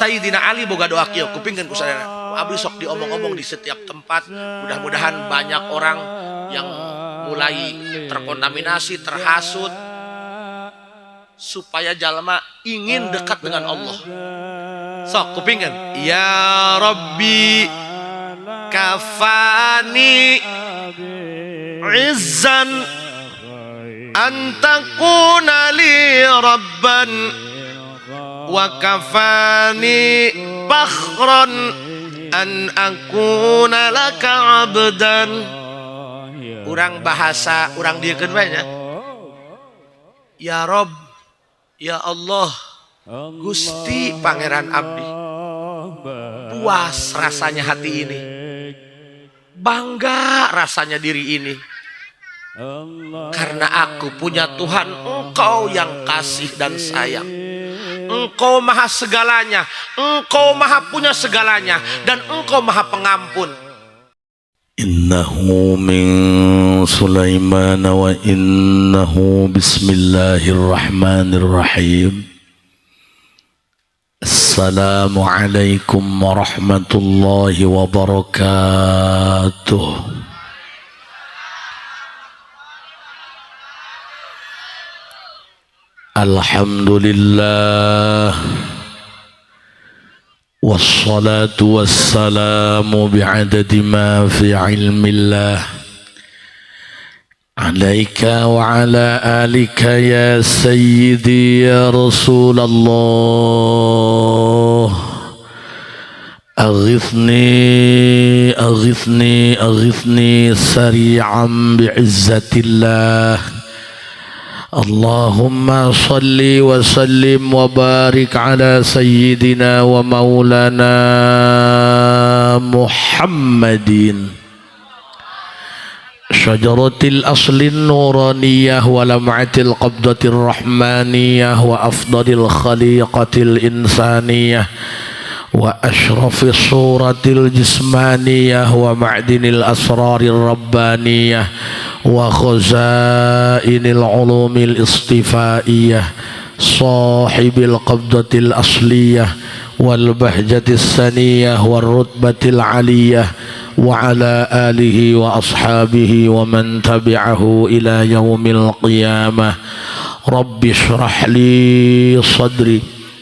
Sayyidina Ali boga doa kieu, kupingkeun ku sadayana. Ku abdi sok diomong-omong di setiap tempat, mudah-mudahan banyak orang yang mulai terkontaminasi, terhasut supaya jalma ingin dekat dengan Allah. Sok kupingkeun. Ya Rabbi kafani izzan an takuna li rabban wa kafani fakhran an akuna laka abdan. Urang bahasa urang dieukeun bae nya. Ya Rob, ya Allah, Gusti Pangeran Abdi, puas rasanya hati ini, bangga rasanya diri ini, karena aku punya Tuhan Engkau yang kasih dan sayang. Engkau maha segalanya, Engkau maha punya segalanya, dan Engkau maha pengampun. إنه من سليمان وإنه بسم الله الرحمن الرحيم. السلام عليكم ورحمة الله وبركاته. الحمد لله والصلاة والسلام بعدد ما في علم الله عليك وعلى آلك يا سيدي يا رسول الله. أغثني أغثني أغثني سريعا بعزة الله. اللهم صل وسلم وبارك على سيدنا ومولانا محمد شجرة الأصل النورانية ولمعة القبضة الرحمانية وأفضل الخليقة الإنسانية وأشرف الصورة الجسمانية ومعدن الأسرار الربانية وخزائن العلوم الاصطفائية صاحب القبضة الأصلية والبهجة السنية والرتبة العلية وعلى آله وأصحابه ومن تبعه إلى يوم القيامة. رب اشرح لي صدري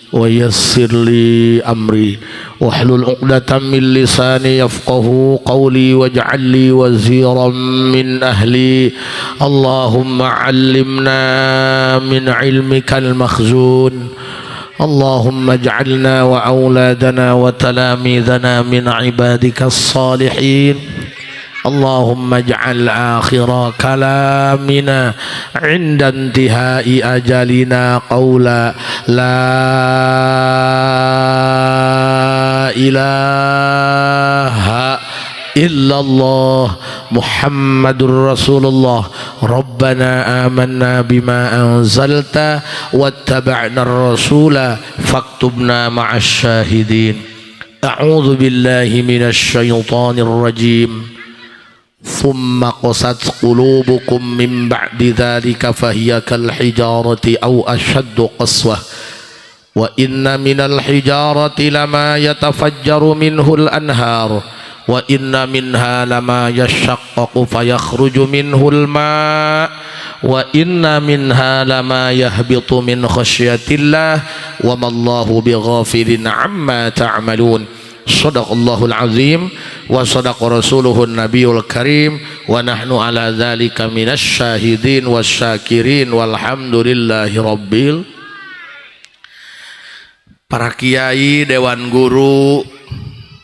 ويسر لي أمري واحلل عقدة من لساني يفقه قولي واجعل لي وزيرا من أهلي. اللهم علمنا من علمك المخزون. اللهم اجعلنا وأولادنا وتلاميذنا من عبادك الصالحين. اللهم اجعل آخر كلامنا عند انتهاء أجلنا قولا لا إله إلا الله محمد رسول الله. ربنا آمنا بما أنزلت واتبعنا الرسول فاكتبنا مع الشاهدين. أعوذ بالله من الشيطان الرجيم. ثم قست قلوبكم من بعد ذلك فهي كالحجارة أو أشد قسوة وإن من الحجارة لما يتفجر منه الأنهار وإن منها لما يشقق فيخرج منه الماء وإن منها لما يهبط من خشية الله وما الله بغافل عما تعملون. صدق الله العظيم وصدق رسوله النبي الكريم ونحن على ذلك من الشاهدين والشاكرين والحمد لله رب. Para kiai, dewan guru,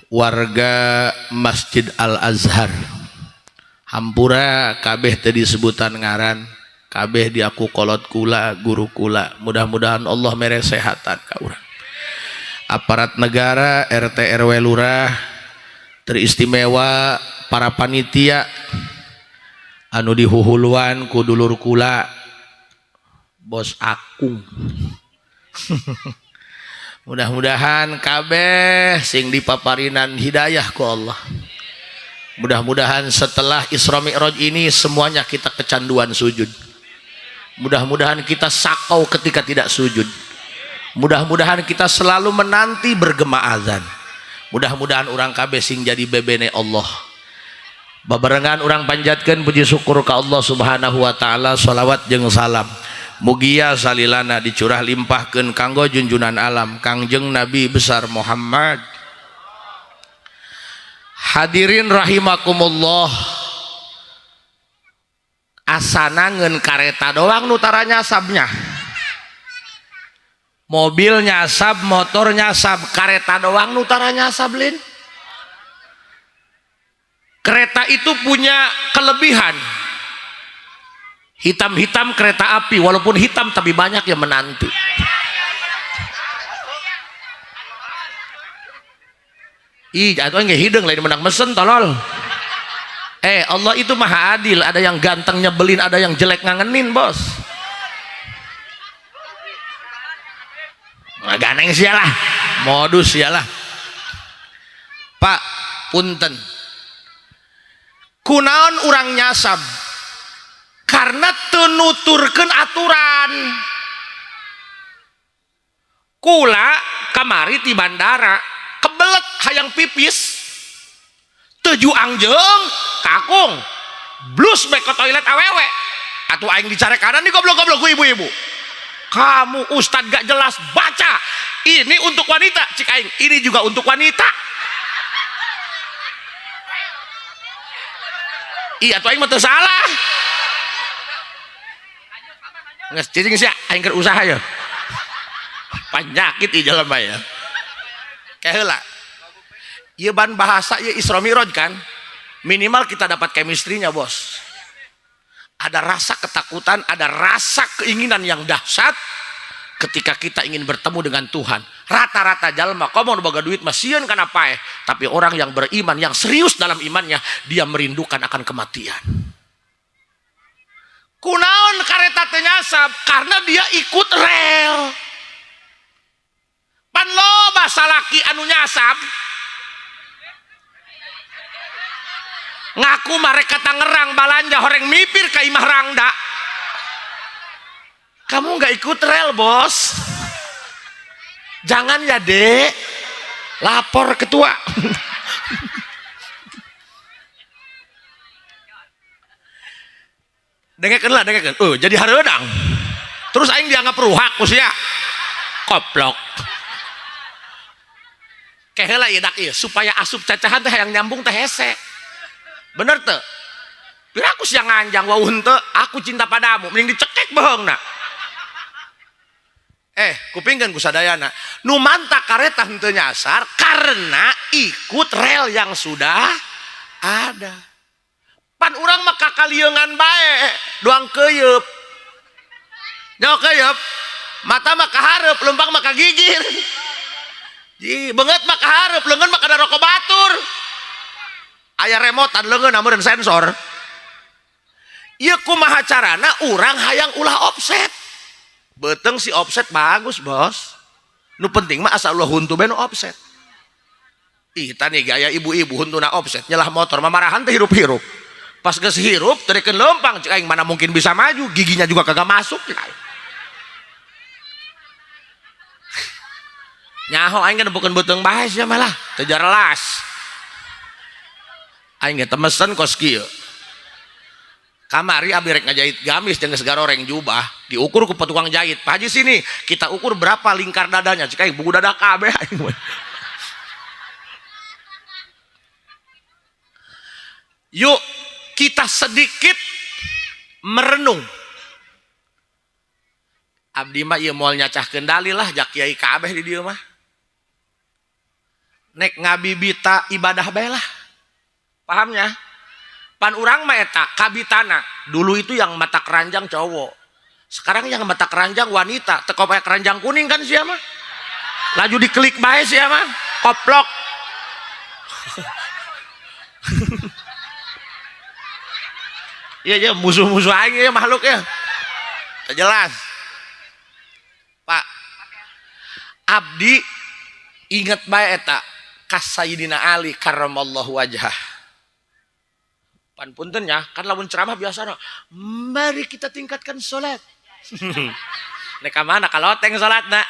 warga Masjid Al Azhar, hampura kabeh tadi sebutan ngaran, kabeh diaku kolot kula, guru kula. Mudah-mudahan Allah mere sehatan ka urang. Aparat negara, RT RW, lurah, teristimewa para panitia anu dihuhuluan ku dulur kula, Bos Akung. Mudah-mudahan kabeh sing dipaparinan hidayah ku Allah. Mudah-mudahan setelah Isra Mi'raj ini semuanya kita kecanduan sujud. Mudah-mudahan kita sakau ketika tidak sujud. Mudah-mudahan kita selalu menanti bergema azan. Mudah-mudahan urang kabeh sing jadi bebene Allah. Babarengan urang panjatkeun puji syukur ka Allah Subhanahu wa taala, sholawat jeung salam mugia salilana dicurah limpahkeun kanggo junjunan alam Kangjeng Nabi besar Muhammad. Hadirin rahimakumullah, asana ngeun kareta doang nu tara nyasabnya. Mobil nyasab, motor nyasab, kareta doang nu tara nyasab lin. Kereta itu punya kelebihan. Hitam-hitam kereta api, walaupun hitam tapi banyak yang menanti. Ih, jatuh nggak hidung lain menang mesen tolol. Allah itu maha adil, ada yang ganteng nyebelin, ada yang jelek ngangenin, bos. Ganeng sialah, modus sialah. Pak, punten. Kunaon urang nyasab? Karena teu nuturkeun aturan. Kula kamari di bandara kebelet hayang pipis, tuju angjeung kakung blus bae ke toilet awewe. Atuh aing dicare kanan nih goblok-goblok ku ibu-ibu. Kamu ustad gak jelas baca. Ini untuk wanita, cik aing. Ini juga untuk wanita. Iya, atuh aing mah teu salah. Geus cicing sia, aing keur usaha ya. Panyakit ieu jelema ya. Kaheula. Ieu ban bahasa ieu Isra Mi'raj kan. Minimal kita dapat chemistry-nya, bos. Ada rasa ketakutan, ada rasa keinginan yang dahsyat ketika kita ingin bertemu dengan Tuhan. Rata-rata jalma komo nu boga duit mah sieun kana paeh, tapi orang yang beriman, yang serius dalam imannya, dia merindukan akan kematian. Kunaon kareta teu nyasab? Karena dia ikut rel. Pan loba salaki anu nyasab ngaku mereka Tangerang balanja horeng mipir ka imah rangda. Kamu nggak ikut rel, bos. Jangan ya, dek. Lapor ketua. Dengekeun lah, dengekeun. Oh, jadi hareudang. Terus aing dianggap ruhak ku sia. Koplok. Keheula ieu dak ieu supaya asup cacahan teh hayang nyambung teh hese. Bener teu? Pira aku siang nganjang wau henteu, aku cinta padamu, mending dicekek bohongna. Kupingkeun ku sadayana. Nu manta kareta henteu nyasar karena ikut rel yang sudah ada. Pan urang mah kakalieungan bae, doang keuyeub. Nyawa keuyeub, mata mah kahareup, leumpang mah kagigir. Ji, beungeut mah kahareup, leungeun mah kada rokok batur. Aya remotan leungeun meureun sensor. Ieu kumaha carana urang hayang ulah offset. Beuteung si offset bagus, bos. Nu penting mah asal ulah huntu bae nu offset. Ih, tani gaya ibu-ibu huntuna offset, nyelah motor mamarahan teh hirup-hirup. Pas geus hirup terikeun leumpang cek aing mana mungkin bisa maju, giginya juga kagak masuk cek aing. Nyaho aing kan bukan beuteung bae sia malah, teu jelas. Aing ge temesen kos kieu. Kamari abdi rek ngajahit gamis jeung geus garoreng jubah, diukur ku tukang jahit. Pak Haji sini, kita ukur berapa lingkar dadanya. Cek aing buku dada kabeh aing. Yuk kita sedikit merenung. Abdi mah ieu moal nyacah kendali lah jak kiai kabeh di dieu mah. Nek ngabibita ibadah bae lah. Pahamnya? Pan urang mah eta kabitana. Dulu itu yang mata keranjang cowok. Sekarang yang mata keranjang wanita. Teu pakai keranjang kuning kan sia mah. Laju diklik bae sia mah. Koplok. Iya, iya, musuh-musuh aing ya makhluk ya. Tak jelas. Pak, abdi inget bae eta ka Sayyidina Ali karramallahu wajhah. Pan punten ya, kan lamun ceramah biasana, mari kita tingkatkan sholat. Nek ka mana kaloteng salatna.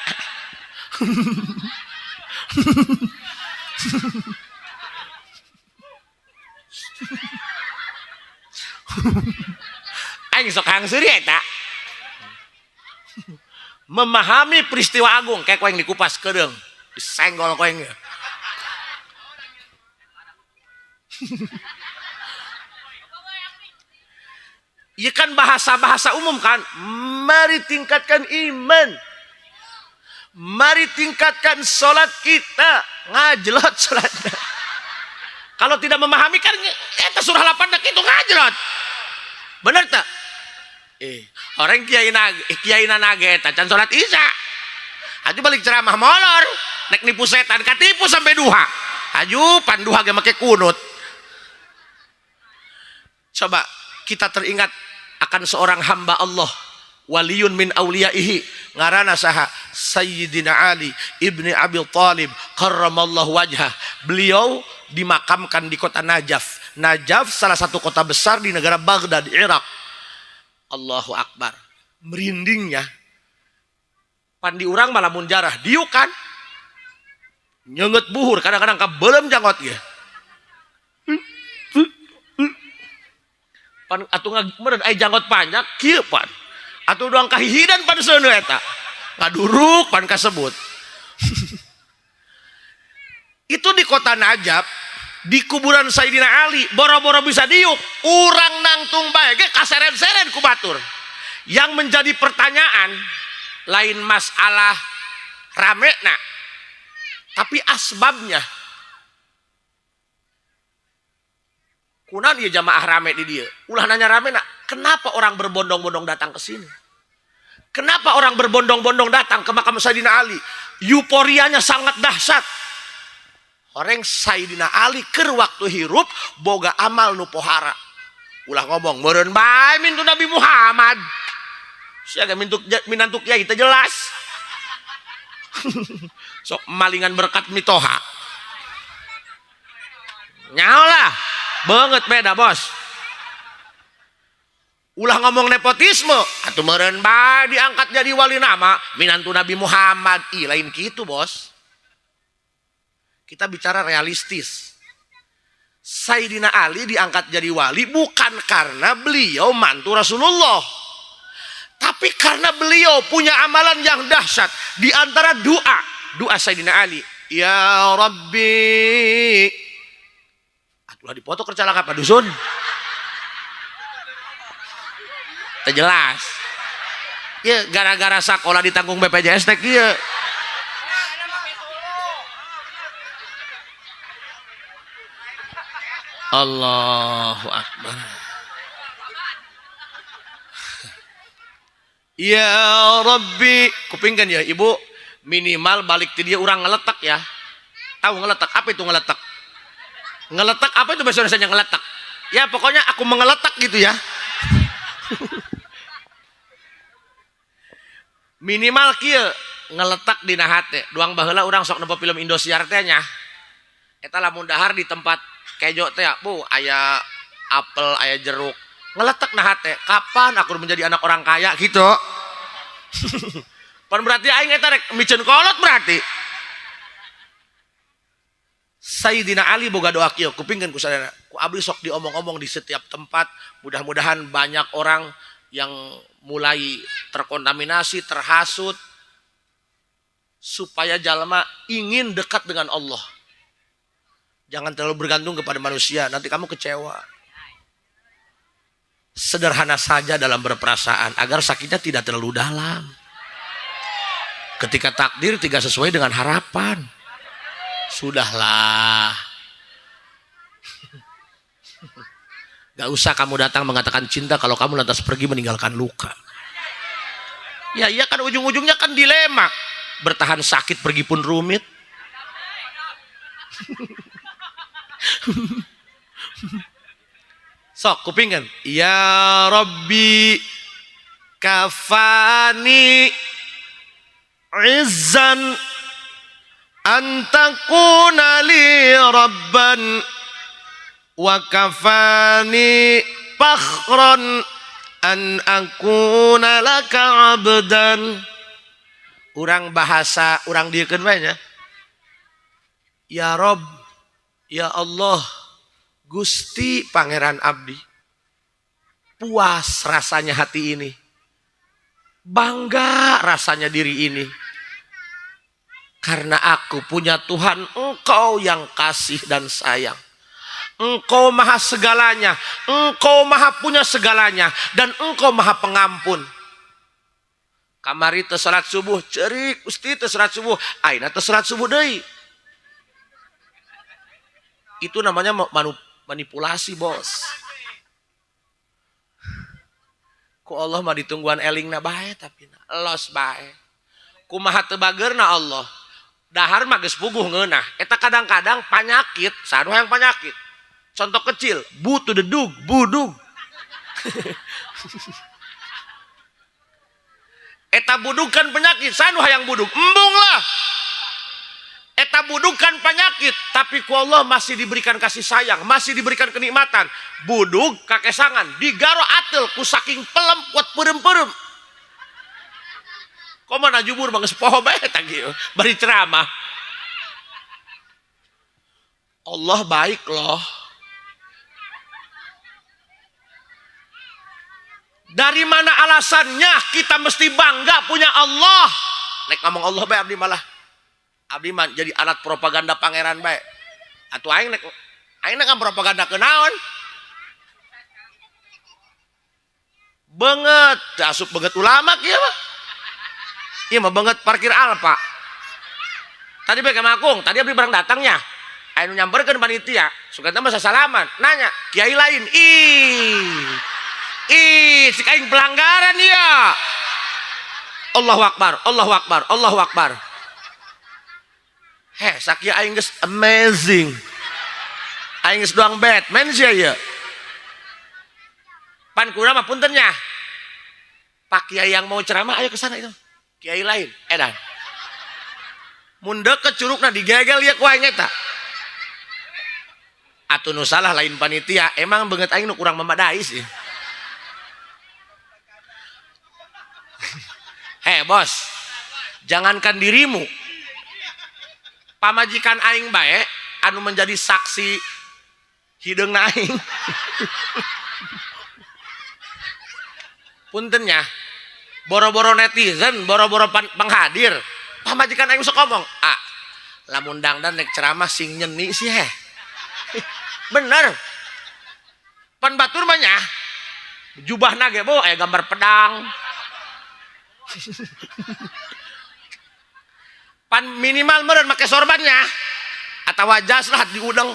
Aing sok hangseuri eta. Memahami peristiwa agung kayak koeng dikupas kedeung, disenggol koeng. Iya kan bahasa-bahasa umum kan. Mari tingkatkan iman. Mari tingkatkan sholat kita. Ngajlot sholatnya. Kalau tidak memahami kan eta surah 8 itu ngajlot. Bener tak? Orang kiai nage eta can sholat isya. Haju balik ceramah molor, nek nipu setan katipu sampai duha. Haju panduha ge make kunut. Coba kita teringat akan seorang hamba Allah, waliyun min auliyaihi, ngarana saha Sayyidina Ali ibni Abi Thalib karramallahu wajhah. Beliau dimakamkan di kota Najaf. Najaf salah satu kota besar di negara Baghdad, Irak. Allahu Akbar. Merindingnya. Pandi urang malah munjarah diuk kan. Nyenget buhur kadang-kadang kabelem janggot ge. Pan atuh meureun ai janggot panjang kieu pan. Atuh doang kahihidan pan seuneu eta. Ngaduruk pan kasebut. Itu di kota Najaf, di kuburan Sayyidina Ali, boro-boro bisa diuk, urang nangtung bae ge kaseren-seren ku batur. Yang menjadi pertanyaan lain masalah ramena, tapi asbabnya. Kunaon ieu jamaah rame di dieu? Ulah nanya rame nak, kenapa orang berbondong-bondong datang ke sini? Kenapa orang berbondong-bondong datang ke makam Sayyidina Ali? Euforianya sangat dahsyat. Orang Sayyidina Ali keur waktu hirup boga amal nu pohara. Ulah ngomong meureun bae mintu Nabi Muhammad. Sia ge minantu kiai teu jelas. Sok malingan berkat mitoha. Nyaolah. Banget beda bos. Ulah ngomong nepotisme atuh meureun bae diangkat jadi wali nama minantu Nabi Muhammad. Ih lain kitu bos. Kita bicara realistis. Sayyidina Ali diangkat jadi wali bukan karena beliau mantu Rasulullah, tapi karena beliau punya amalan yang dahsyat. Di antara doa Sayyidina Ali, ya Rabbi. Atulah dipoto kerja apa dusun? Terjelas. Ya gara-gara sekolah ditanggung BPJS teh kieu. Allahu Akbar. Ya Rabbi, kupingkan ya ibu, minimal balik ti dia urang ngeletak ya. Tahu ngeletak apa itu ngeletak? Ngeletak apa itu bahasa Indonesianya ngeletak? Ya pokoknya aku mengeletak gitu ya. Minimal kieu ngeletak dina hate. Duang baheula urang sok nempo film Indosiar teh nya. Eta lamun dahar di tempat kejo teh, bu, aya apel, aya jeruk. Ngeletak na hate, kapan aku menjadi anak orang kaya gitu. Pan berarti aing eta rek miceun kolot berarti. Sayyidina Ali boga doa kieu, kupingkeun ku sadayana. Ku abdi sok diomong-omong di setiap tempat, mudah-mudahan banyak orang yang mulai terkontaminasi, terhasut supaya jalma ingin dekat dengan Allah. Jangan terlalu bergantung kepada manusia, nanti kamu kecewa. Sederhana saja dalam berperasaan agar sakitnya tidak terlalu dalam. Ketika takdir tidak sesuai dengan harapan, sudahlah. Gak usah kamu datang mengatakan cinta kalau kamu lantas pergi meninggalkan luka. Ya iya kan ujung-ujungnya kan dilema. Bertahan sakit pergi pun rumit. Sok kupingkan. Ya Rabbi kafani izzan antakuna li rabban wa kafani fakhran an akuna laka abdan. Urang bahasa urang dieukeun bae nya. Ya Rob, ya Allah, Gusti Pangeran Abdi. Puas rasanya hati ini. Bangga rasanya diri ini. Karena aku punya Tuhan Engkau yang kasih dan sayang. Engkau maha segalanya, Engkau maha punya segalanya, dan Engkau maha pengampun. Kamari teu salat subuh, ceurik Gusti teu salat subuh, ayeuna teu salat subuh deui. Itu namanya manipulasi, bos. Ku Allah mah ditungguan elingna bae tapi los bae. Kumaha teu bageurna Allah. Dahar mah geus puguh ngeunah. Eta kadang-kadang panyakit, saha yang panyakit. Contoh kecil, butuh dedug, budug. Eta budug kan penyakit, sanu hayang budug, embung lah. Eta budug kan penyakit, tapi ku Allah masih diberikan kasih sayang, masih diberikan kenikmatan. Budug kakesangan, digaro atel ku saking pelem kuat peureum-peureum. Komo mana jubur mah geus poho bae eta kieu, bari ceramah. Allah baik loh. Dari mana alasannya kita mesti bangga punya Allah? Nek ngomong Allah bae abdi malah. Abdi mah jadi alat propaganda pangeran bae. Atuh aing nek aing nek propaganda ke naon? Banget, asup banget ulama kieu mah. Ieu mah banget parkir Alfa. Tadi bae ka Makung, tadi abdi barang datangnya. Aya nu nyamperkeun panitia, sugan teh mah sasalaman, nanya, kiai lain. Ih. Ih, cik aing pelanggaran ya. Allahu Akbar, Allahu Akbar, Allahu Akbar. Heh, sakieu aing geus amazing. Aing geus doang Batman sia ieu. Pan kurang mah punten nya. Pak Kiai yang mau ceramah ayo ke sana itu. Kiai lain, edan. Mun deket curugna digegel ieu ku aing eta. Atuh nu salah lain panitia, emang beungeut aing nu kurang memadai sih. Hei bos, jangankan dirimu, pamajikan aing bae anu menjadi saksi hideungna aing. Puntennya, boro-boro netizen, boro-boro penghadir, pamajikan aing sok ngomong, ah, lamun dangdan nek ceramah sing nyeni sih heh. Bener. Pan batur mah nya, jubahna ge bo aya gambar pedang. Pan minimal meureun make sorbannya atawa jas lah diudeng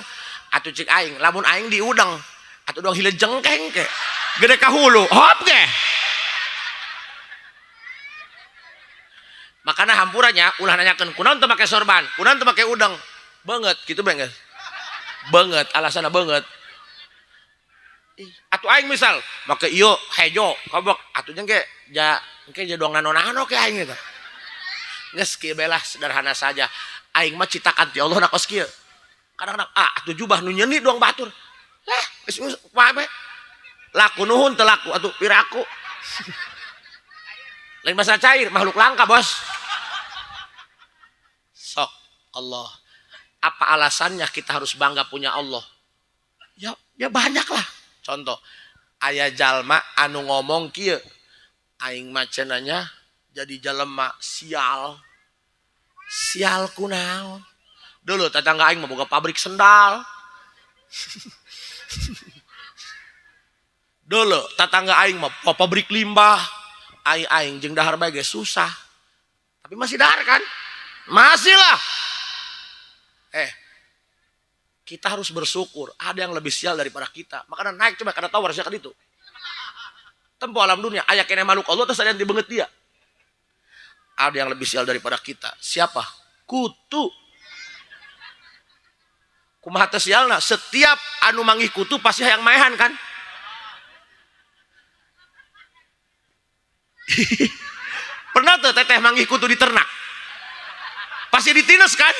atuh cik aing lamun aing diudeng atuh doang hile jengkeng ke gede ka hulu hop ke makana hampurannya ulah nanyakeun kunaon teu make sorban kunaon teu make udeng banget gitu bae geus banget alasanna banget. Atuh aing misal make ieu hejo kobok atuh jeung ge ja engke jadi doang nano-nano ke aing eta. Geus kieu bae lah sederhana saja. Aing mah citakan ti Allah na kos kieu. Kadang-kadang ah atuh jubah nu nyeuni doang batur. Lah geus wae bae. Laku nuhun teu laku atuh piraku. Lain masalah cair, makhluk langka, bos. Sok Allah. Apa alasannya kita harus bangga punya Allah? Ya, ya banyak lah. Contoh, aya jalma anu ngomong kieu. Aing mah cenanya jadi jelema sial. Sial kunaon? Dulu tetangga aing mah boga pabrik sendal. Dulu tetangga aing mah pabrik limbah. Aing aing jeung dahar bae ge susah. Tapi masih dahar kan? Masih lah. Kita harus bersyukur. Ada yang lebih sial daripada kita. Makanya naik coba karena tawar siapa itu. Tempo alam dunia, aya kene makhluk Allah terus ada yang dibenget dia. Ada yang lebih sial daripada kita. Siapa? Kutu. Kumaha teh sialna? Setiap anu manggih kutu pasti hayang maehan kan? Pernah tuh teteh manggih kutu di ternak? Pasti ditines kan?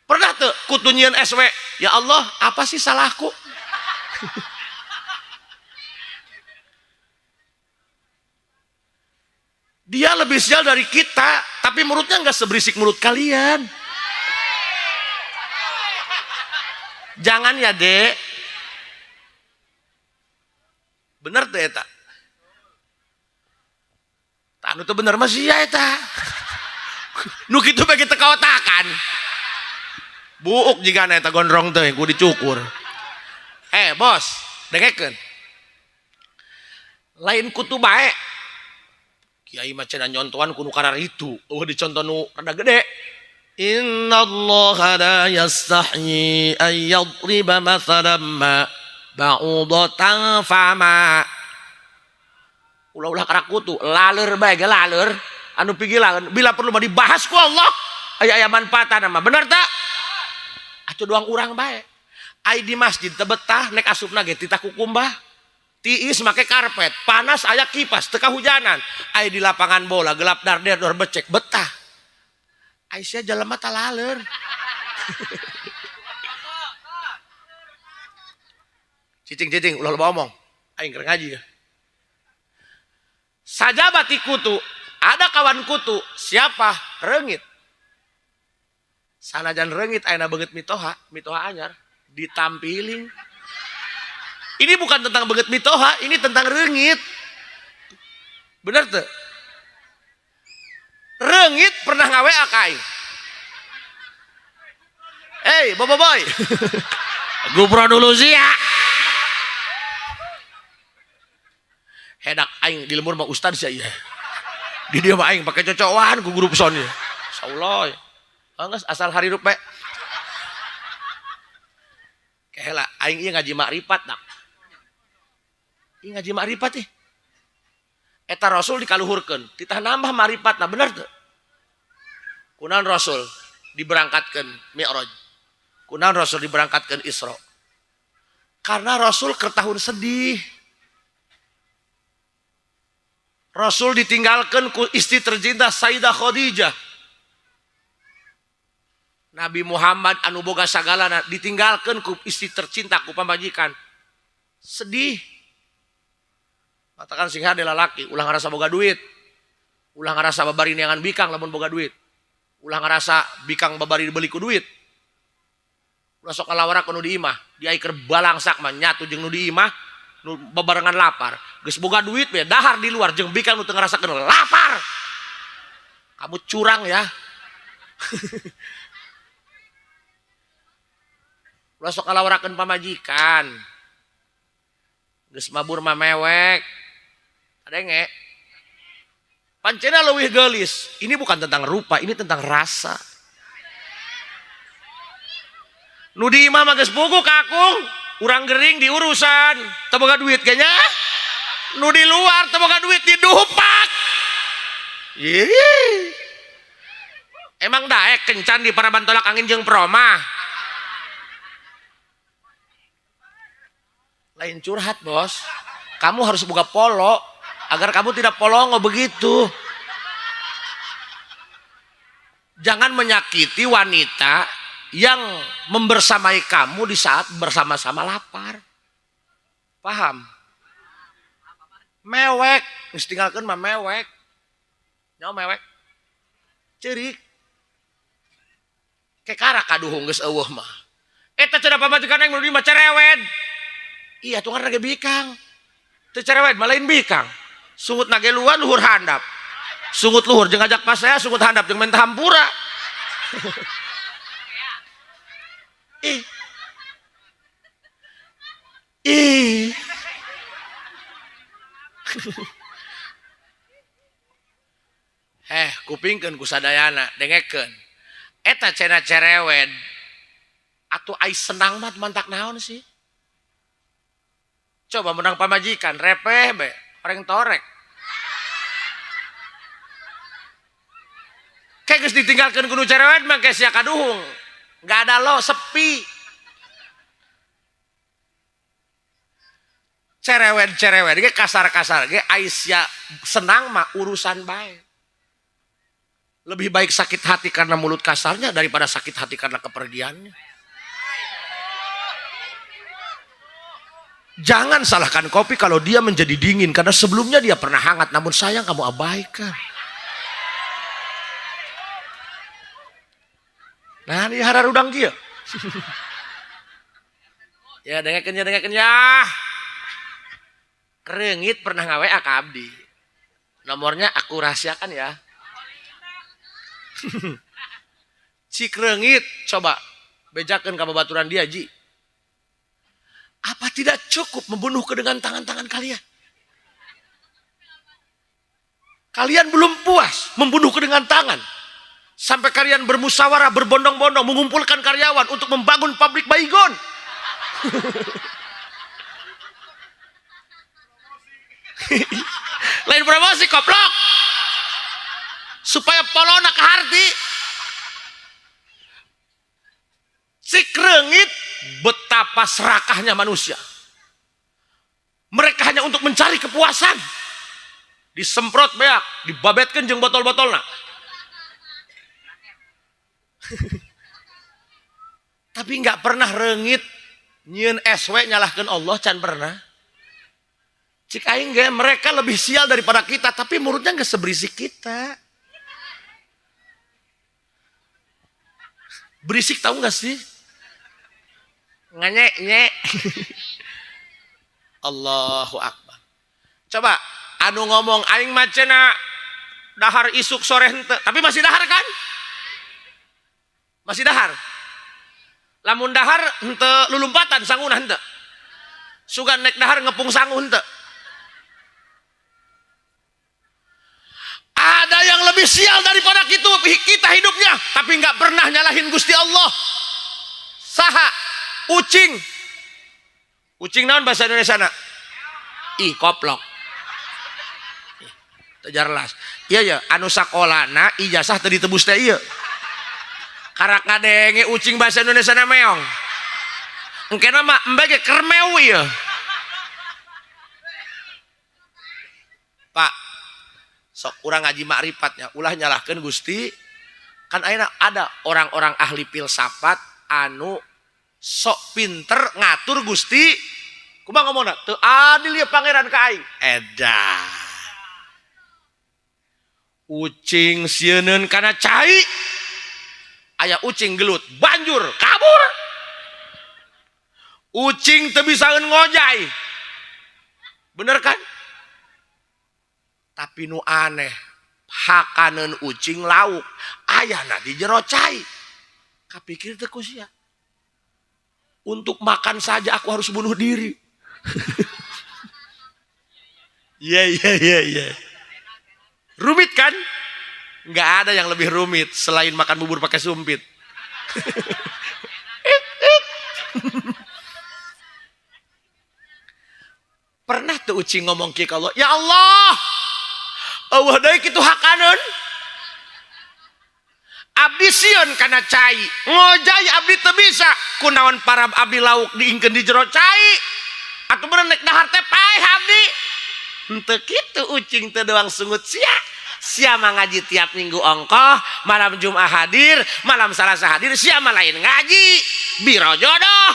Pernah tuh kutu nyieun SW? Ya Allah, apa sih salahku? Dia lebih sial dari kita, tapi mulutnya nggak seberisik mulut kalian. Jangan ya, Dek. Bener tuh eta. Anu tuh bener masih ya eta. Nu kitu bagi teka otakan. Buuk jigana eta gondrong teh ku dicukur. Bos, dengekeun. Lain kutu bae. Kiai mah cenah nyontoan ku nu kararitu. Eueuh dicontoh nu rada gede. Innallaha la yastahyi an yadriba mathalan ma ba'udatan fama. Ulah-ulah karakutu, laleur bae ge laleur, anu pigilan bila perlu mah dibahas ku Allah. Aya-aya manfaatna mah, bener tak? Atuh doang urang bae. Ai di masjid teu betah nek asupna ge titah kukumbah. Tiis make karpet, panas aya kipas, teu kahujanan. Ai di lapangan bola gelap darder dor becek betah. Ai sia jelema ta laleur. Cicing-cicing ulah loba omong. Aing keur ngaji ya. Sajabati kutu, ada kawan kutu, siapa? Reungit. Sanajan reungit ayeuna beungeut mitoha, mitoha anyar ditampiling. Ini bukan tentang beungeut mitoha, ini tentang reungit. Bener tuh? Reungit pernah ngawe ka aing. Hey, bobo boy. Gupro dulu sia. Hedak aing di lemur mah ustad sia ieu. Di dieu mah aing pake cocokan ku grup son ieu. Insyaallah. Geus asal harirup bae. Kehela aing ieu ngaji makrifat dak. Ieu ngaji makrifat ih. Eta Rasul dikaluhurkeun, titah nambah makrifat, nah bener teu? Kunaon Rasul diberangkatkeun Mi'raj? Kunaon Rasul diberangkatkeun Isra? Karena Rasul keur tahun sedih. Rasul ditinggalkan ku istri tercinta Sayyidah Khadijah. Nabi Muhammad anu boga sagalana ditinggalkan ku istri tercinta ku pamajikan. Sedih. Katakan sing hade lalaki ulah ngarasa boga duit. Ulah ngarasa babari neangan bikang lamun boga duit. Ulah ngarasa bikang babari dibeli ku duit. Ulah sok kalawara ku nu di imah, di keur balangsak mah nyatu jeung nu di imah nu babarengan lapar. Geus boga duit we dahar di luar jeung bikang nu teu ngarasakeun lapar. Kamu curang ya. Ulah sok kalawarakeun pamajikan. Geus mabur mah mewek. Adenge. Pancena leuwih geulis. Ini bukan tentang rupa, ini tentang rasa. Nu di imah mah geus puguh kakung, urang gering diurusan, teu boga duit kayaknya. Nu di luar teu boga duit didupak. Ih. Emang daek kencan di paraban tolak angin jeung promah. Lain curhat, Bos. Kamu harus buka polo agar kamu tidak polongo begitu. Jangan menyakiti wanita yang membersamai kamu di saat bersama-sama lapar. Paham? Mewek, geus tinggalkeun mah mewek. Nyawa mewek. Ceurik. Kekara kaduhung geus eueuh mah. Eta cenah pamajikan aing nu di mah cerewet. Iya tuh nage bikang. Teu cerewet mah lain bikang. Sungut nage luar luhur handap. Sungut luhur jeung ngajak pasea, sungut handap jeung minta hampura. Ih. Ih. Kupingkeun ku sadayana, dengekeun. Eta cenah cerewet. Atuh ai senang mah mantak naon sih? Coba menang pamajikan, repeh be, orang torek. Kayak geus ditinggalkeun ku nu cerewet mah geus sia kaduhung. Nggak ada lo, sepi. Cerewet-cerewet ge kasar-kasar ge ai sia senang mah urusan bae. Lebih baik sakit hati karena mulut kasarnya daripada sakit hati karena kepergiannya. Jangan salahkan kopi kalau dia menjadi dingin karena sebelumnya dia pernah hangat, namun sayang kamu abaikan. Nah, ini hararudang kieu. Ya dengekeun ya dengekeun ya. Reungit pernah nga-WA ka abdi. Nomornya aku rahasiakan ya. Cik reungit coba bejakeun ka babaturan dia ji. Apa tidak cukup membunuhku dengan tangan-tangan kalian? Kalian belum puas membunuhku dengan tangan. Sampai kalian bermusyawarah, berbondong-bondong, mengumpulkan karyawan untuk membangun pabrik baygon. Lain promosi koplok. Supaya polona keharti. Cik reungit betapa serakahnya manusia. Mereka hanya untuk mencari kepuasan. Disemprot beak, dibabetkeun jeung botol-botolna. Tapi nggak pernah reungit nyieun SW nyalahkeun Allah can pernah. Cik aing ge mereka lebih sial daripada kita, tapi mulutnya nggak seberisik kita. Berisik tahu nggak sih? Nganyek nyek. Allahu Akbar. Coba anu ngomong aing mah cenah dahar isuk sore henteu, tapi masih dahar kan? Masih dahar. Lamun dahar henteu lulumpatan sanguna henteu. Sugan naik dahar ngepung sangu henteu. Ada yang lebih sial daripada kita hidupnya, tapi nggak pernah nyalahin Gusti Allah. Saha? Ucing. Ucing naon bahasa Indonesia na? Ih, koplok. Teu jelas. Iya ya, anu sakolana ijazah teu ditebus teh ieu. Karak ngadenge ucing bahasa Indonesia na meong. Engkena mah embe ge kermeu ieu. Pak, sok urang ngaji makrifatnya, ulah nyalahkeun Gusti. Kan ayeuna ada orang-orang ahli filsafat anu sok pinter ngatur Gusti. Kumaha ngomongna? Teu adil ya pangeran ka aing. Edan. Ucing sieuneun kana cai. Aya ucing gelut, banjur kabur. Ucing teu bisaeun ngojay. Bener kan? Tapi nu aneh, hakaneun ucing lauk, ayana di jero cai. Kapikir teu ku sia. Untuk makan saja aku harus bunuh diri. Iya iya iya iya. Rumit kan? Nggak ada yang lebih rumit selain makan bubur pakai sumpit. Pernah tuh ucing ngomong ke Allah, ya Allah, Allah deui kitu hakaneun. Abdi sieun kana cai, ngojay abdi teu bisa. Kunaon para abdi lauk diingkeun di jero cai. Atuh bener nek dahar teh paeh abdi. Henteu kitu ucing teu doang sungut sia. Sia mah ngaji tiap minggu ongkoh, malam Jumat hadir, malam Salasa hadir, sia mah lain ngaji. Biro jodoh.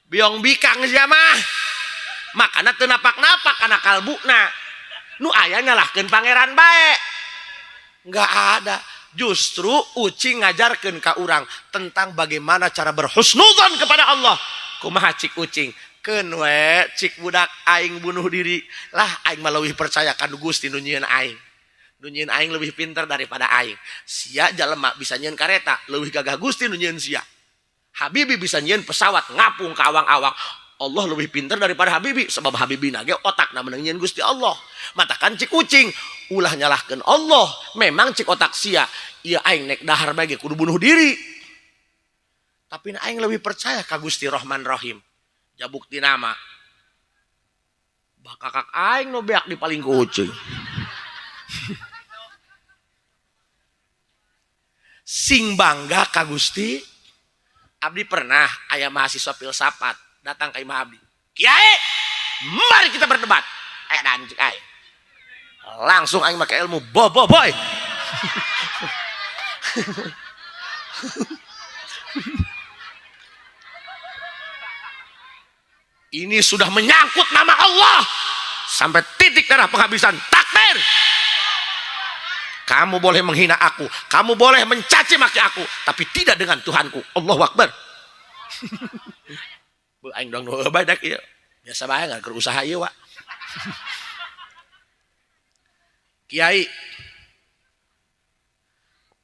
Biong bikang sia mah. Makana teu napak-napak kana kalbuna. Nu aya nyalahkeun pangeran bae. Nggak ada. Justru ucing ngajarkeun ka urang tentang bagaimana cara berhusnuzon kepada Allah. Kumaha cik ucing? Keun we cik budak aing bunuh diri. Lah aing mah leuwih percaya ka Gusti nu nyieun aing. Nu nyieun aing leuwih pinter daripada aing. Sia jelema bisa nyieun kareta, leuwih gagah Gusti nu nyieun sia. Habibi bisa nyieun pesawat ngapung ka awang-awang. Allah lebih pinter daripada Habibi, sebab Habibi nage otakna menang nyieun Gusti Allah. Matakan cik ucing ulah nyalahkeun Allah. Memang cik otak sia, ieu aing nek dahar bae ge kudu bunuh diri. Tapi aing lebih percaya ka Gusti Rahman Rahim. Jabukti nama. Bakakak aing nu beak di paling ku ucing. Sing bangga ka Gusti. Abdi pernah aya mahasiswa filsafat datang ka imah abdi. Kiai, mari kita berdebat. Dan cek aing. Langsung aing make ilmu bo bo boy. Ini sudah menyangkut nama Allah sampai titik darah penghabisan takbir. Kamu boleh menghina aku, kamu boleh mencaci maki aku, tapi tidak dengan Tuhanku. Allahu Akbar. Aing dong nu bae ieu. Biasa bae ngan keur usaha ieu, Wak. Kiai,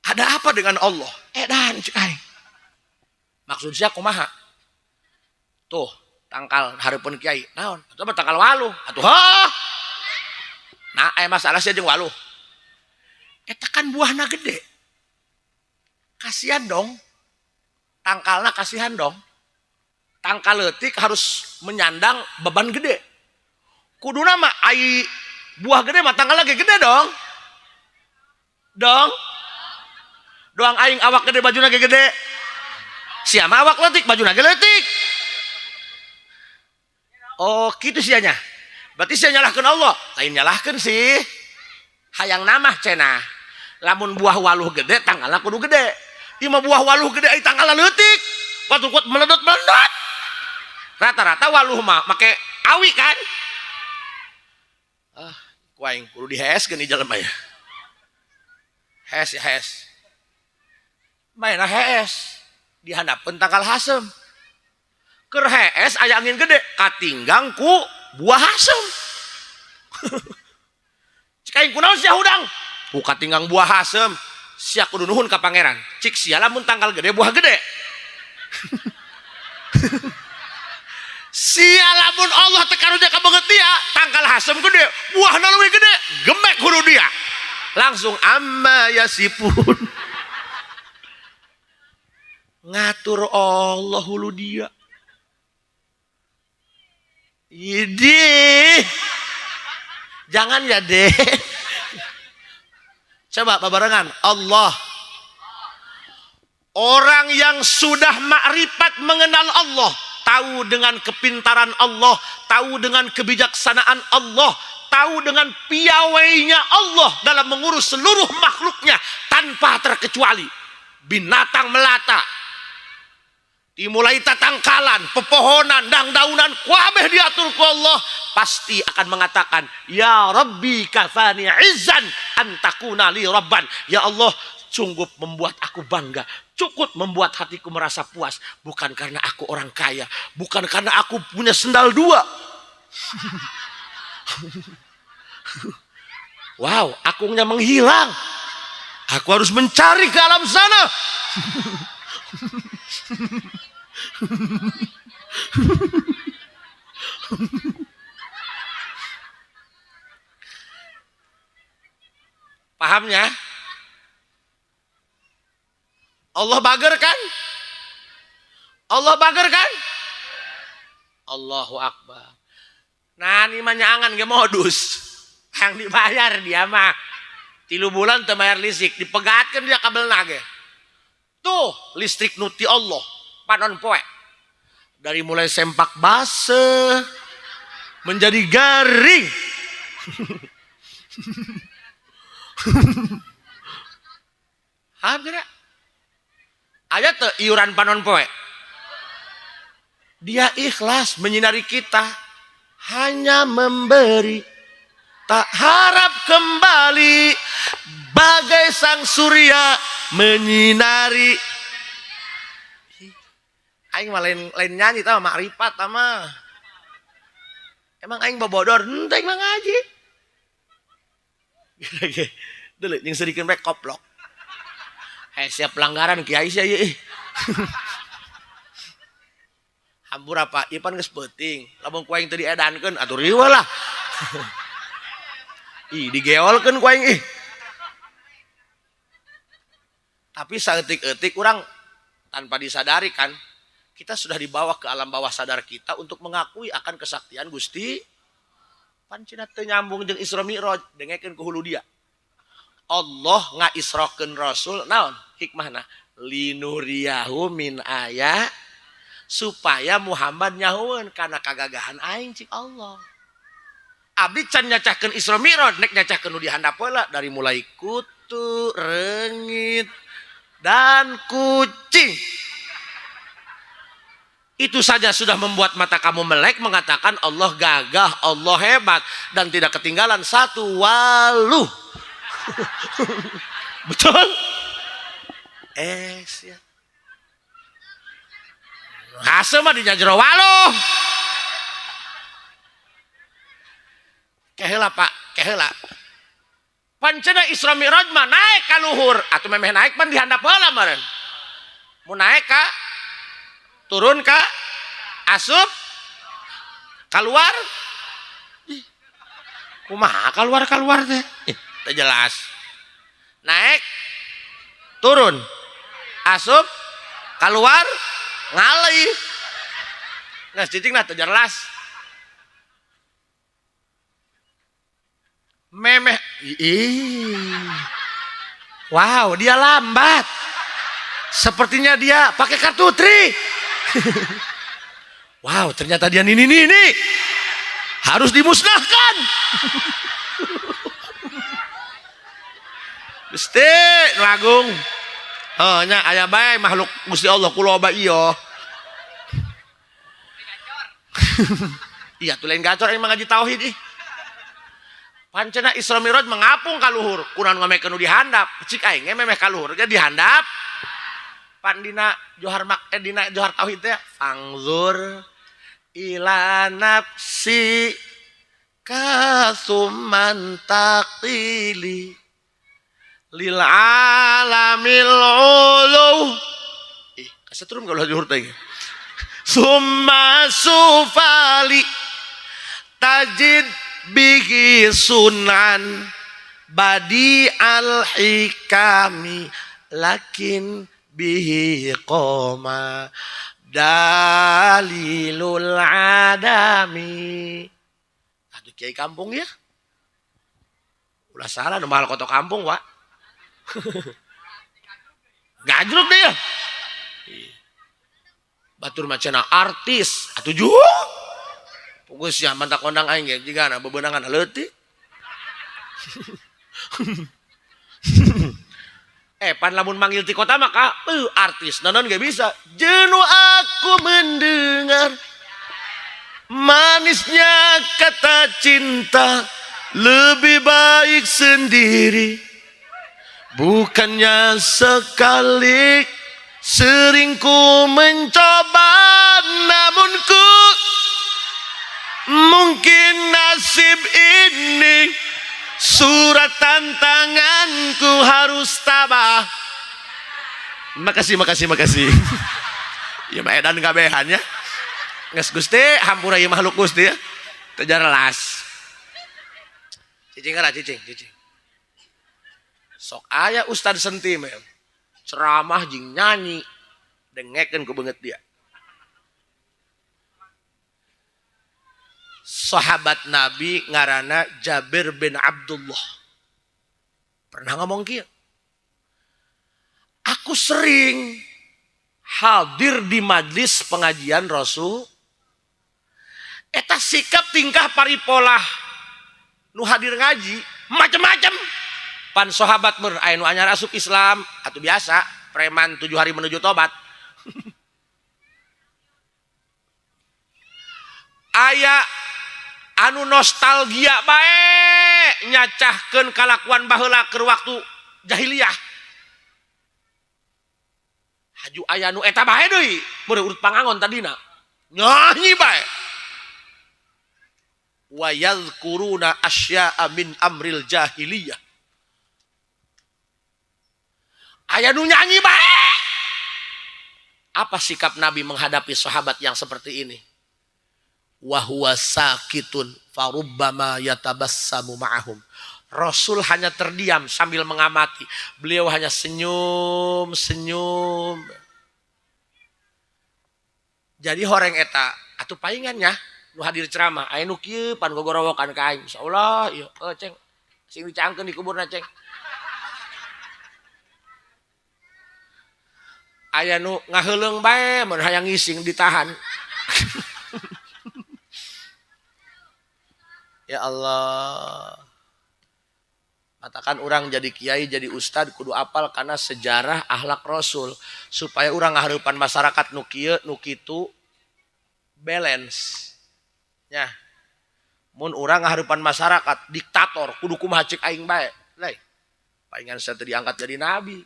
ada apa dengan Allah? Edan cek aing. Maksud sia kumaha? Tuh, tangkal hareupeun kiai. Naon? Atuh mah tangkal waluh. Atuh hah. Nah, aya masalah sia jeung waluh. Eta kan buahna gede. Kasihan dong. Tangkalna kasihan dong. Tangkal leutik harus menyandang beban gede. Kuduna mah ai buah gede mah tangkalna ge gede dong. Dong. Doang aing awak gede bajuna ge gede. Sia mah awak leutik bajuna ge leutik. Oh, kitu sianya. Berarti sia nyalahkeun Allah. Lain nyalahkeun sih. Hayang namah cenah. Lamun buah waluh gede tangkalna kudu gede. Ieu mah buah waluh gede ai tangkalna leutik. Waktu kuat meledot-meledot. Rata-rata waluh mah make awi kan. Ah, ku aing kudu diheeskeun di jelema ya. Hees ya hees. Mainna hees. Dihandapeun tangkal hasem. Keur hees aya angin gede katinggang ku buah hasem. Cik aing kunaon sia hudang? Ku katinggang buah hasem. Sia kudu nuhun ka pangeran. Cik sia lamun tangkal gede buah gede. Sia lamun Allah teu karunya ka beungeut dia, tangkal hasem gede, buahna leuwih gede, gemek hulu dia. Langsung amma yasipun. Ngatur Allah hulu dia. Idih. Jangan ya deh. Coba babarengan. Allah. Orang yang sudah makrifat mengenal Allah, tahu dengan kepintaran Allah, tahu dengan kebijaksanaan Allah, tahu dengan piawainya Allah dalam mengurus seluruh makhluknya tanpa terkecuali. Binatang melata, dimulai tatangkalan, pepohonan, dang-daunan, kabeh diatur ku Allah, pasti akan mengatakan, ya Rabbi kafani izzan antakuna li rabban. Ya Allah, sungguh membuat aku bangga, cukup membuat hatiku merasa puas. Bukan karena aku orang kaya, bukan karena aku punya sendal dua. Wow, akunya menghilang. Aku harus mencari ke alam sana. Pahamnya? Allah bager kan? Allah bager kan? Allahu Akbar. Nah, ini mah nyangan ge modus. Yang dibayar dia mah. 3 bulan teu bayar listrik, dipegatkeun dia kabelna ge. Tuh, listrik nuti Allah, panon poe. Dari mulai sempak basah menjadi garing. Paham tidak? Aya teu iuran panon poe. Dia ikhlas menyinari kita, hanya memberi, tak harap kembali, bagai sang surya menyinari. Aing mah lain nyanyi tah makrifat tah mah. Emang aing bobodor, henteu aing mah ngaji. Deuleu jeung seurikeun bae koplok. Siap pelanggaran kiai sia ieu. Hampura Pak, ieu pan geus peuting. Lamun ku aing teu diedankeun atuh riweuh lah. Ih, digeolkeun ku aing ih. Tapi saeutik-eutik urang tanpa disadari kan, kita sudah dibawa ke alam bawah sadar kita untuk mengakui akan kesaktian Gusti. Pan cenah teu nyambung jeung Isra Mi'raj, dengekeun ku hulu dia. Allah ngaisrokeun Rasul naon hikmahna? Linuriyahu min aya, supaya Muhammad nyahueun kana kagagahan aing cik Allah. Abdi can nyacahkeun Isra Mi'raj, nek nyacahkeun nu dihandap heula dari mulai kutu, reungit, dan kucing. Itu saja sudah membuat mata kamu melek mengatakan Allah gagah, Allah hebat, dan tidak ketinggalan satu waluh. Betul? Sia. Hase mah di jero waluh. Keheula Pak, keheula. Pancena Isra Mi'raj mah naik ka luhur, atuh memeh naik pan dihandap heula meureun. Mun naik ka turun ka asup keluar. Ih, kumaha keluar-keluar teh? Ih, teu jelas. Naik turun asup keluar ngalih. Geus cicing lah teu jelas. Memeh ih. Wow, dia lambat. Sepertinya dia pakai kartu tri. Wow, ternyata dia nini-nini. Harus dimusnahkan. Gusti nu agung. Heuh nya aya bae makhluk Gusti Allah ku loba ieu. Iya tuh lain gacor aing mah ngaji tauhid ih. Pancena Isra Mi'raj mengapung ka luhur, kunaon ngomekeun nu dihandap. Cik aing ge memeh ka luhur ge dihandap. Pan dina johar mak dina johar tauhid teh fangzur ila nafsi kasuman taqili lil alamil ulu. Ih, kasetrum kalau johar teh. Summa sufali tajid bihi sunan badi al hikami lakin bihi qoma dalilul adami. Aduh kiai kampung ya. Ulah salah nu mahal koto kampung, Wak. Gajruk dia. Batur macana artis atuh juh. Pugus ya mantak kondang aing ge jigana bebenangan leutik. Pan lamun manggil ti kota mah ka artis nanon ge bisa. Jenuh aku mendengar manisnya kata cinta, lebih baik sendiri. Bukannya sekali sering ku mencoba, namun ku mungkin nasib ini surat tantanganku harus tabah. Makasih, makasih, makasih. Ya mah edan kabehan ya. Geus Gusti, hampura ieu makhluk Gusti ya. Teu jelas. Cicing lah cicing, cicing. Sok aya ustad sentimen. Ceramah jeung nyanyi. Dengekeun ku beungeut dia. Sahabat Nabi ngarana Jabir bin Abdullah pernah ngomong kieu, aku sering hadir di majlis pengajian Rasul, eta sikap tingkah paripolah nu hadir ngaji macem-macem. Pan sahabat mun aya nu anyar asup Islam atuh biasa preman 7 hari menuju tobat. Aya anu nostalgia bae nyacahkeun kalakuan baheula keur waktu jahiliyah. Haju aya nu eta bae deui, mun urut pangangon tadina. Nyanyi bae. Wa yadhkuruna asya'a min amril jahiliyah. Aya nu nyanyi bae. Apa sikap Nabi menghadapi sahabat yang seperti ini? Wa huwa sakitun farubbama yatabassamu ma'ahum. Rasul hanya terdiam sambil mengamati. Beliau hanya senyum, senyum. Jadi horeng eta atuh paingannya nu hadir ceramah aya nu kieu pan gogorowokan ka aing. Insyaallah ieu ceng sing dicangkeun di kuburna ceng. Aya nu ngaheuleung bae mun hayang ngising ditahan. Ya Allah. Katakan orang jadi kiai, jadi ustad kudu apal karena sejarah akhlak Rasul supaya orang ngahareupan masyarakat nu kieu nu kitu balance. Nya. Mun urang ngahareupan masyarakat diktator kudu kumaha cek aing bae. Lain. Paingan saya diangkat jadi nabi.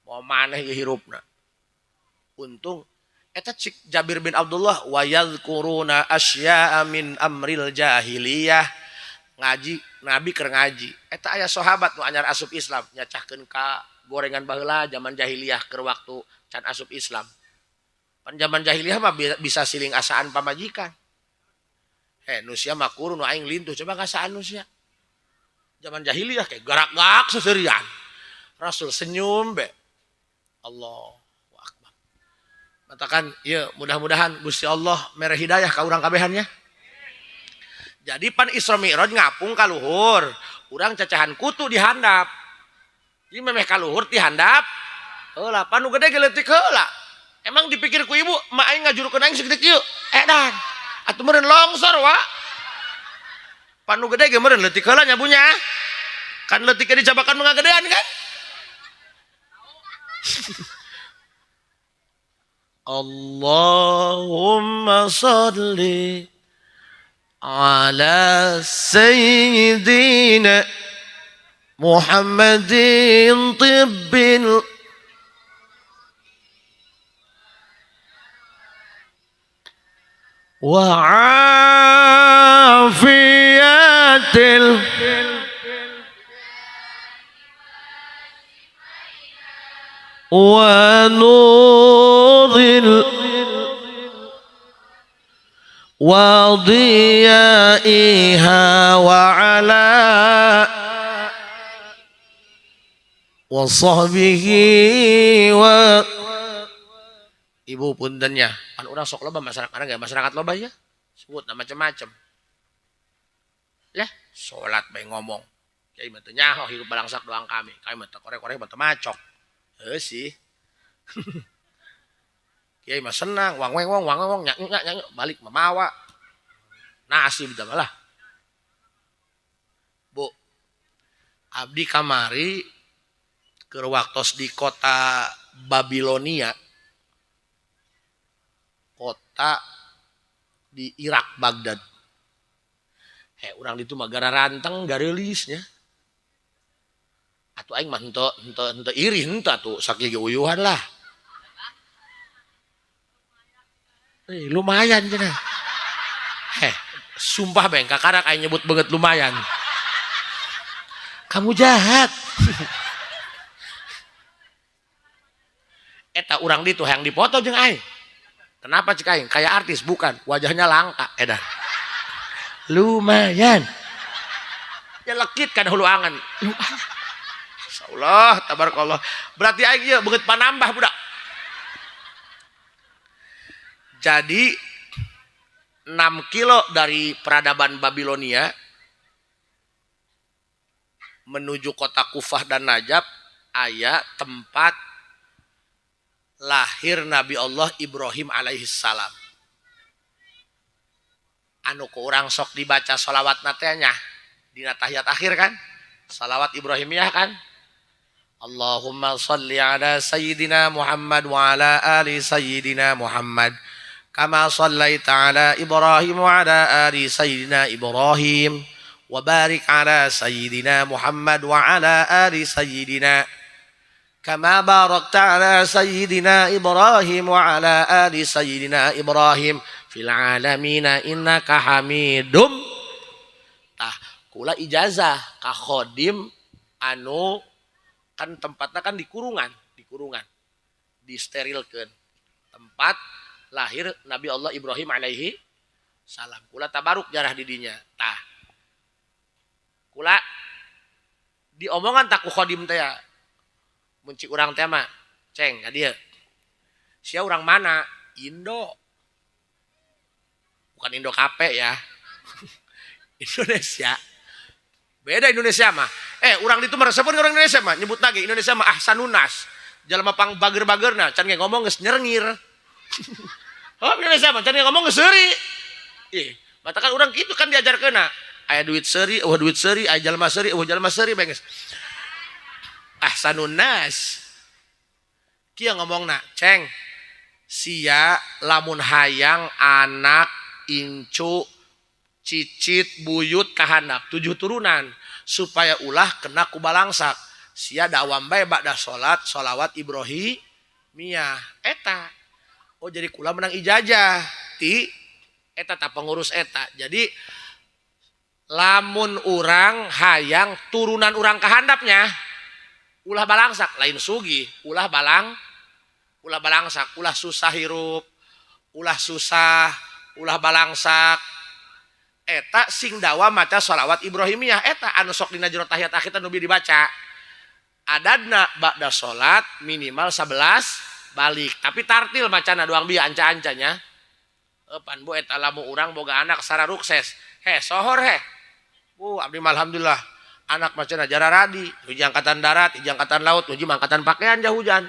Mau maneh ieu hirupna. Untung eta cik Jabir bin Abdullah wa yadhkuruna asya'a min amril jahiliyah. Ngaji nabi keur ngaji. Eta aya sahabat nu anyar asup Islam nyacahkeun ka gorengan baheula zaman jahiliyah keur waktu can asup Islam. Pan zaman jahiliyah mah bisa siling asaan pamajikan. Nu sia mah kuru nu aing lintuh coba ngasaan nu sia. Zaman jahiliyah kayak garak-garak seserian. Rasul senyum be. Allahu akbar. Matakan ieu mudah-mudahan Gusti Allah mere hidayah ka urang kabehannya. Jadi pan Isra Mi'raj ngapung ka luhur, urang cacahan kutu di handap. Jadi memeh ka luhur di handap. Heula pan nu gede ge leutik heula. Emang dipikir ku ibu, emak aing ngajurukeun aing segede kieu. Edan. Atuh meureun longsor wa. Pan nu gede ge meureun leutik heula nyabunya. Kan leutiknya dicabakan mengagedean kan? Allahumma salli ala sayyidina Muhammadin tibbil wa afiyatil wa nuril wa diyaiha wa ala wa sahbihi wa. Ibu puntennya pan urang sok loba masyarakat enggak masyarakat loba ya sebut macam-macam lah salat bae ngomong kiai mah teu nyaho hirup balangsak doang kami kami mah teu korek-korek mah teu macok heuh sih. Kiai mah senang wang weng wong wang wong nyak nyak nyak balik mah mawa nasib dah lah. Bu abdi kamari keur waktos di kota Babilonia, kota di Irak Baghdad. Urang ditu mah gara ranteng gareulisnya. Atuh aing mah henteu iri henteu atuh sakieu ge uyuhan lah. Lumayan cenah. Sumpah beng kakarak aing nyebut banget lumayan. Kamu jahat. Eta urang ditu hayang dipoto jeung aing. Kenapa cik aing? Kayak artis bukan, wajahnya langka edan. Lumayan. Ya lekit kan hulu angan. Insyaallah tabarakallah. Berarti aing ieu beungeut panambah budak. Jadi 6 kilo dari peradaban Babilonia menuju kota Kufah dan Najaf aya tempat lahir Nabi Allah Ibrahim alaihi salam. Anu ku urang sok dibaca sholawat teh nya dina tahiyat akhir kan? Salawat Ibrahimiyah kan? Allahumma salli ala sayyidina Muhammad wa ala ali sayyidina Muhammad kama sallaita ala Ibrahim wa ala ali sayyidina Ibrahim wa barik ala sayyidina Muhammad wa ala ali sayyidina kama barakta ala sayyidina Ibrahim wa ala ali sayyidina Ibrahim fil alamina innaka hamidum. Tah kula ijazah ka khodim anu kan tempatnya kan di kurungan disterilkeun tempat lahir Nabi Allah Ibrahim alaihi salam. Kula tabaruk jarah didinya. Tah kula diomongan tak ku khodim teh ya. Mun cik urang teh mah ceng ka dieu. Sia urang mana? Indo. Bukan Indo KP ya. Indonesia. Beda Indonesia mah. Urang ditu meresepun orang Indonesia mah nyebut lagi Indonesia mah ahsanunas. Jalma pang bager-bagerna can ge ngomong geus nyerengir. Oh Indonesia mah can ge ngomong geus seuri. Ih, matakan urang kitu kan diajarkeunna. Aya duit seuri, eueuh duit seuri, aya jalma seuri, eueuh jalma seuri bae geus. Ahsanun nas. Kieu ngomongna, ceng sia lamun hayang anak incu cicit buyut kahandap 7 turunan supaya ulah kena ku balangsak. Sia dawam bae ba'da salat sholawat Ibrahimiyah eta. Oh jadi kula menang ijazah ti eta ta pengurus eta. Jadi lamun urang hayang turunan urang kahandapnya ulah balangsak lain sugih, ulah balangsak, ulah susah hirup, ulah susah, ulah balangsak. Eta sing dawa maca sholawat Ibrahimiyah eta anu sok dina jero tahiyat akhir nu dibaca. Adadna ba'da salat minimal 11 balik, tapi tartil macana doang bieu anca-ancanya. Pan bu eta lamun urang boga anak sararukses. He sohor he. Bu abdi mah alhamdulillah anak macana jararadi, hiji angkatan darat, hiji angkatan laut, hiji angkatan pakaian jah hujan.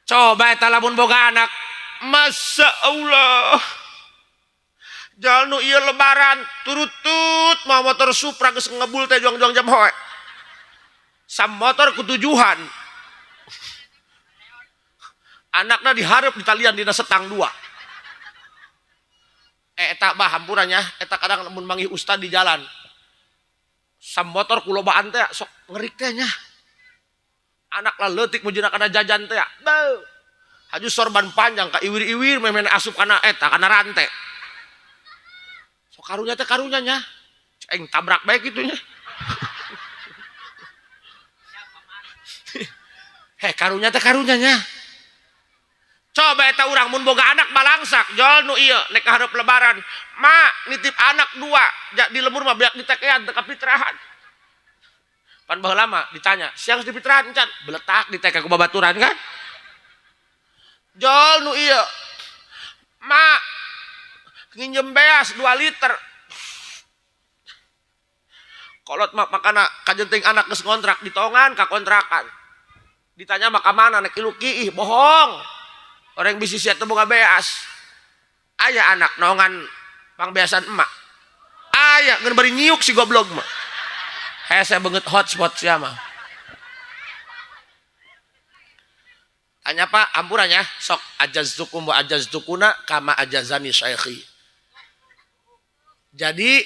Coba eta lamun boga anak, Masya Allah. Jalnu ieu lebaran turutut mau motor Supra geus ngebul teh juang-juang jam hoe. Sam motor kutujuhan. Anakna diharap ditalian dina setang dua. Eta bah hampurannya, eta kadang mun manggih ustad di jalan. Sam motor kulobaan teh sok ngerik teh nya. Anak lah leutik mujina kana jajan teh. Beuh. Haju sorban panjang ka iwir-iwir memen asup kana eta kana rantai. Sok karunya teh karunya nya. Aing tabrak bae kitu nya. Heh karunya teh karunya nya. Coba eta urang mun boga anak balangsak jol nu ieu nek kahareup lebaran. Ma nitip anak dua ja di lemur mah beak ditekean teu kapitrahan. Pan baheula mah ditanya, "Siang geus dipitrahan can?" Beletak diteke ku babaturan kan. Jol nu ieu. Ma nginjem beas 2 liter. Kolot mah makana kajenting anak geus ngontrak ditongan ka kontrakan. Ditanya mah ka mana nek ilu kiih bohong. Orang bisnis teh boga beas. Aya anak nongan pangbeasan emak. Aya ngeun bari nyiuk si goblok mah. Hese beungeut hotspot sia mah. Tanya Pak, ampurannya sok ajaztukum wa ajaztukuna kama ajazani syaikhi. Jadi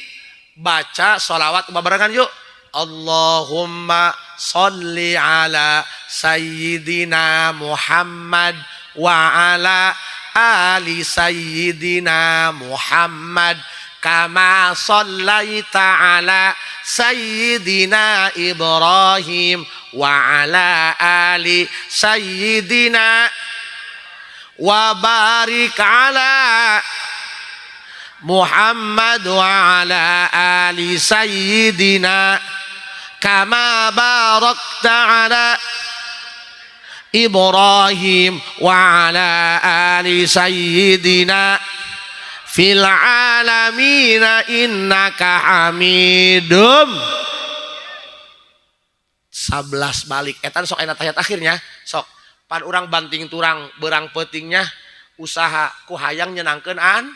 baca sholawat babarengan yuk. Allahumma sholli ala sayyidina Muhammad wa ala ali sayyidina Muhammad kama shallaita ala sayyidina Ibrahim wa ala ali sayyidina wa barik ala Muhammad wa ala ali sayyidina kama barakta ala Ibrahim wa ala ali sayyidina fil alamina innaka hamidum. 11 balik eta sok enak tahiyat akhirnya sok pan urang banting turang berang peutingnya usaha ku hayang nyenangkeun an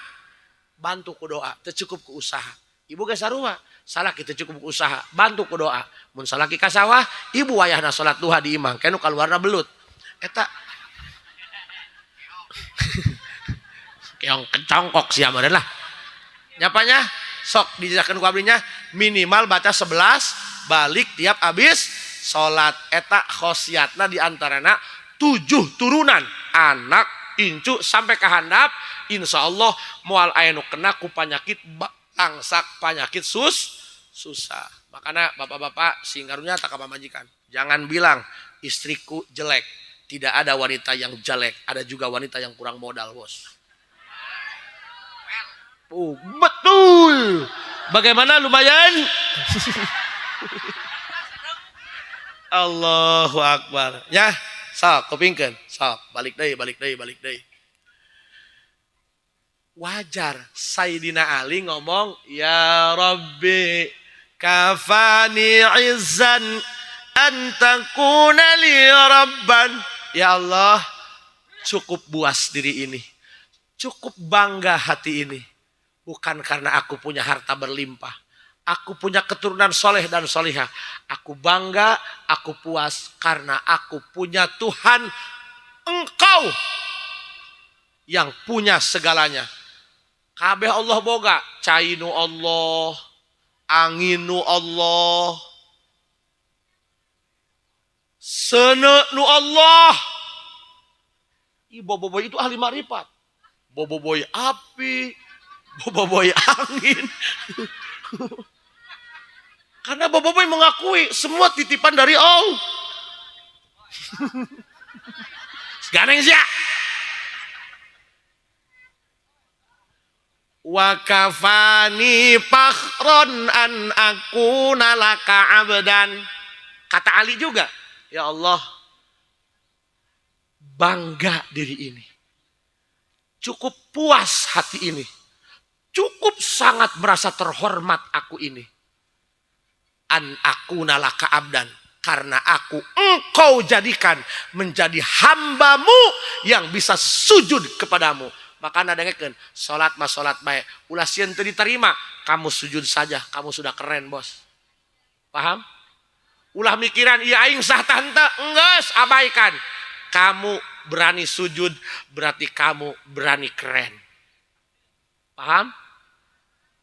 bantu ku doa teu cukup ku usaha. Ibu ge sarua salaki teu cukup ku usaha bantu ku doa. Mun salaki ka sawah ibu wayahna salat duha di imah kenu kaluarna belut eta keong kecongkok sia meureun lah nyapanya sok dijelaskeun ku abdinya minimal baca 11 balik tiap habis salat. Eta khosiatna di antarana 7 turunan anak incu sampai ka handap insyaallah moal aya nu kena ku panyakit langsak panyakit susah. Makana bapak-bapak sing karunya tak ka pamajikan jangan bilang istriku jelek. Tidak ada wanita yang jelek, ada juga wanita yang kurang modal, bos. Oh, betul. Bagaimana lumayan? Allahu Akbar. Ya, sok kupingkeun. Sok, balik deui, balik deui, balik deui. Wajar Sayyidina Ali ngomong, "Ya Rabbi, kafani izzan an takuna li rabban." Ya Allah, cukup buas diri ini. Cukup bangga hati ini. Bukan karena aku punya harta berlimpah. Aku punya keturunan soleh dan solihah. Aku bangga, aku puas karena aku punya Tuhan Engkau yang punya segalanya. Kabeh Allah boga, cainu Allah, anginu Allah, Seuneu nu Allah. Ih, boboiboy itu ahli makrifat. Boboiboy api, boboiboy angin. Karena boboiboy mengakui semua titipan dari Allah. Ganeng sia. Wa kafani fakhron an akuna laka abdan. Kata Ali juga, ya Allah, bangga diri ini. Cukup puas hati ini. Cukup sangat merasa terhormat aku ini. An akuna laka abdan. Karena aku engkau jadikan menjadi hambamu yang bisa sujud kepadamu. Maka dengekeun, salat mah salat bae. Ulah sieun teu diterima, kamu sujud saja, kamu sudah keren, bos. Paham? Ulah mikiran ieu aing sah tante, enggeus abaikan. Kamu berani sujud berarti kamu berani keren. Paham?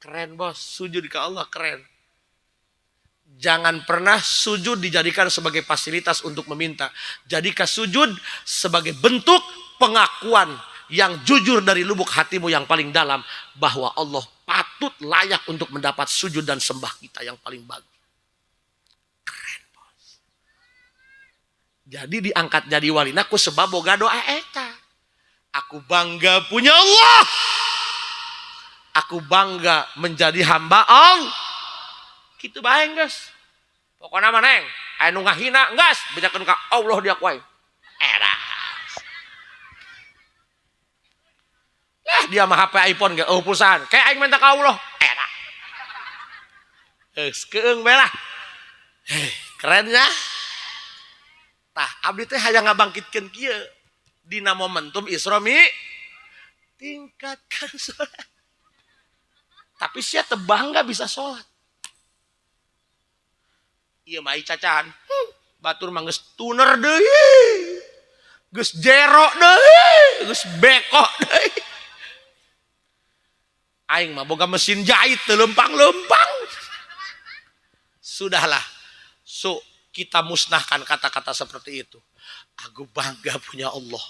Keren, bos. Sujud ke Allah keren. Jangan pernah sujud dijadikan sebagai fasilitas untuk meminta. Jadikan sujud sebagai bentuk pengakuan yang jujur dari lubuk hatimu yang paling dalam bahwa Allah patut layak untuk mendapat sujud dan sembah kita yang paling bagus. Keren, bos. Jadi diangkat jadi walina ku sebab boga doa eta. Aku bangga punya Allah. Aku bangga menjadi hamba Allah. Kitu bae geus. Pokona mah neng, aya nu ngahina geus bejakeun ka Allah dia ku aing. Era. Lah dia mah HP iPhone ge eueuh pulsaan. Kayak aing minta ka Allah. Era. Geus keung bae lah. Kerennya. Tah abdi teh hayang ngabangkitkeun kieu dina momentum Isra Mi tingkatkan sholat. Tapi sia teu bangga bisa sholat. Ieu mah cacahan. Batur mah geus tuner deui. Geus jero deui, geus beko deui. Aing mah boga mesin jahit teu lempang-lempang. Sudahlah. So, kita musnahkan kata-kata seperti itu. Aku bangga punya Allah.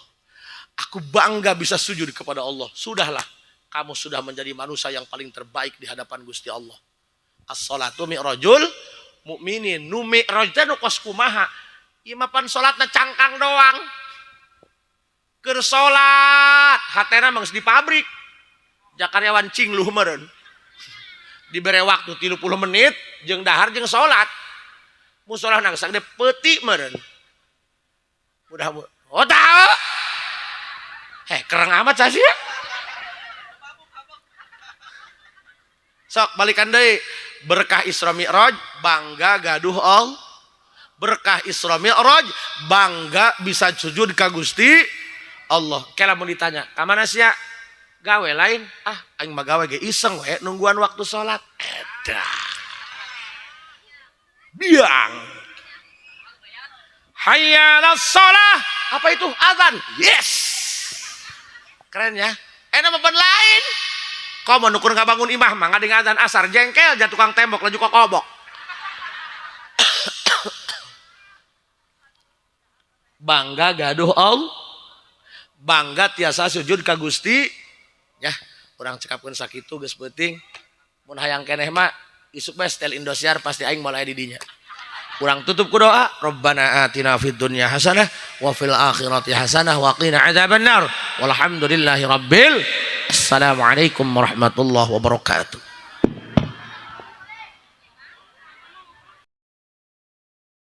Aku bangga bisa sujud kepada Allah. Sudahlah, kamu sudah menjadi manusia yang paling terbaik di hadapan Gusti Allah. As-salatu mi'rajul mukminin. Nu mi'raj teh nu kos kumaha? Ieu mah pan salatna cangkang doang. Keur salat, hatena mah geus di pabrik. Jakaryawan cingluh meureun. Dibere waktu 30 menit jeung dahar jeung salat. Musolah nang sagede peuti meureun. Udah oh tahu. Kereng amat sih ya. Sok balikan deui. Berkah Isra Mi'raj bangga gaduh Allah. Berkah Isra Mi'raj bangga bisa sujud ka Gusti Allah. Kela mun ditanya, "Ka mana sia?" Gawe lain. Ah, aing mah gawe ge iseng we nungguan waktu salat. Edah. Biang. Hayya 'alas shalah. Apa itu? Azan. Yes. Keren ya. Enak beban lain. Kau mau nukur ngabangun imah mah ngading azan asar jengkel ja tukang tembok laju kokobok. Bangga gaduh Allah. Bangga tiasa sujud ka Gusti. Ya, urang cekapkeun sakitu geus peuting. Mun hayang keneh mah isuk bae setel Indosiar pasti aing moal aya di dinya. Urang tutup ku doa, Rabbana atina fid dunya hasanah wa fil akhirati hasanah wa qina adzabannar. Walhamdulillahi rabbil. Assalamualaikum warahmatullahi wabarakatuh.